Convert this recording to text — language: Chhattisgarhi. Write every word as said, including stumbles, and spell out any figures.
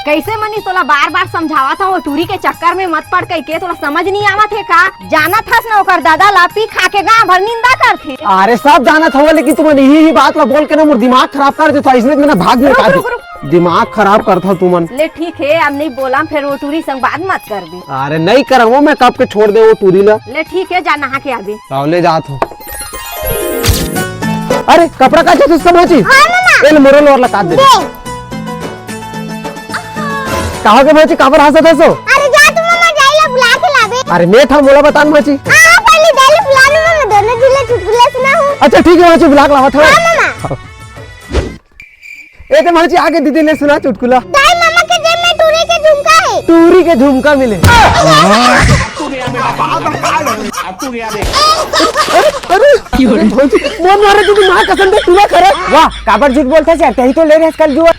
कैसे मनीष, तोला बार बार समझावत हूँ, वो टूरी के चक्कर में मत पड़ कहिके, तोला समझ नहीं आवत हे का? जानत हस ना ओकर दादा ला, पी खा के गाँव भर निंदा करथे। अरे सब जानत हवं, लेकिन तुमन यही ही बात ला बोल के ना मोर दिमाग खराब कर देथव, इसलिए मैं ना भाग निकाल रुक, रुक, रुक। दिमाग खराब करथव तुमन। ले ठीक है, अब नहीं बोलंव, फिर वो टूरी संग बात मत करबे। अरे नहीं करंव, मैं कब के छोड़ दे वो टूरी ला। ले ठीक है, जा नहा के आबे। आओ, ले जात हूँ। अरे कपड़ा काचत हस का भांची? हाँ, मामा। ए ले मोरो लोर ला काच दे। दे। कहाँ के भांची, काबर हंसत हस ओ? अरे जा तो मामा, दाई ला बुला के लाबे। अरे मैं था मोला बतान भांची। हाँ, हाँ, पहले दाई ला बुला ले मामा, दोनों झन ला चुटकुला सुनाहूँ। अच्छा ठीक है भांची, बुला के लावत हवं। हाँ, मामा। ए ते भांची, आगे दीदी ले सुना चुटकुला। दाई, मामा के जेब में टूरी के झुमका है। टूरी के झुमका मिले। अरे, अरे, भांची, मोर मारे दीदी माँ कसम दे टूरा खरे। वाह, काबर झूठ बोलथस यार, तहीं तो ले रहे कल जुआ।